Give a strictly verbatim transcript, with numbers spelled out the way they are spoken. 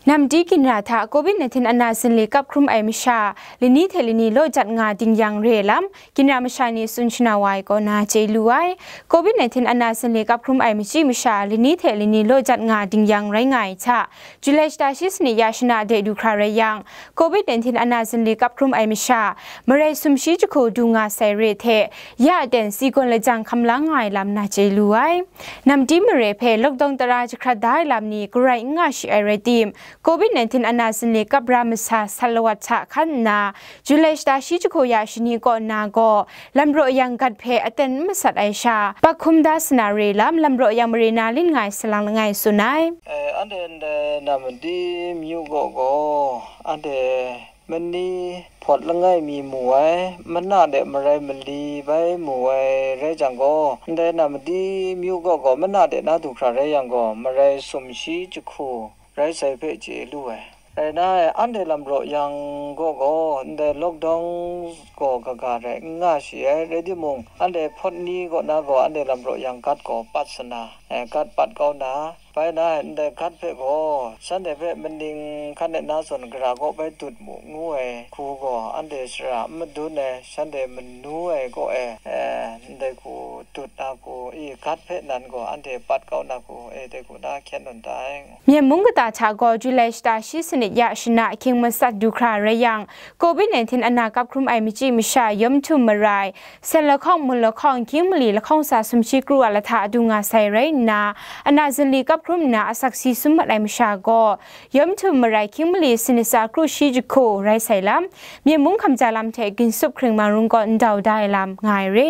Namdi ginra hta Covid nineteen ana zinli kap hkrum ai masha, lani hte lani law jat nga ding yang re lam, ginra masha ni tsun shana wa ai kaw na chye lu ai. Covid nineteen ana zinli kap hkrum ai machyi masha, lani hte lani law jat nga ding yang rai nga ai hta, July shata shi sanit ya shana de du hkra rai yang, Covid nineteen ana zinli kap hkrum ai masha, marai sumshi jahku du nga sai re hte, ya aten si gawn lajang hkam la nga ai lam na chye lu ai. Namdi mare hpe lockdown tara jahkrat da ai lam ni garai n nga shi ai rai tim, Covid nineteen ana zinli kap ra masa sat lawat hta hkan nna, July shata shi jahku ya shani kaw na gaw, lamraw yang gat hpe aten n masat ai sha, pak hkum da sana re lam, lamraw yang mare na lin nga ai salang langai tsun ai. Eh, anhte ndai Namdi myu kaw gaw, anhte mani hpawt langai mi mu ai, mana de marai mali bai mu ai rai jang gaw, ndai Namdi myu kaw gaw mana de na du hkra rai yang gaw, marai sumshi jahku rai sai hpe chye lu ai. Rai na, anhte lamraw yang gaw gaw, ndai lockdown gaw kaga rai n nga shi ai, rai timung, anhte hpawt ni kaw na gaw, anhte lamraw yang gat gaw pat sana, eh, gat pat kau na, bai na, ndai gat hpe gaw, shanhte hpe maning hkan e na zawn gara kaw bai dut mu ngu ai hku gaw, anhte shara n madun ai, shanhte manu ai kaw e, eh, ndai hku dut na hku, i gat hpe nan gaw, anhte pat kau na hku, e, dai hku na hkyen lawm da ai. Myen mung kata hta gaw July shata shi sanit ya shana ahkying matsat du hkra rai yang, Covid nineteen ana kap hkrum ai machyi masha yawm htum marai, sen lahkawng, mun lahkawng, hkying mali lahkawng tsa sumshi kru a lahta adu nga sai rai nna, ana zinli kap hkrum nna asak si sum mat ai masha gaw, yawm htum marai hkying mali sanit tsa kru shi jahku rai sai lam, myen mung hkamja lam hte ginsup hkring mang rung kaw ndau da ai lam nga ai re.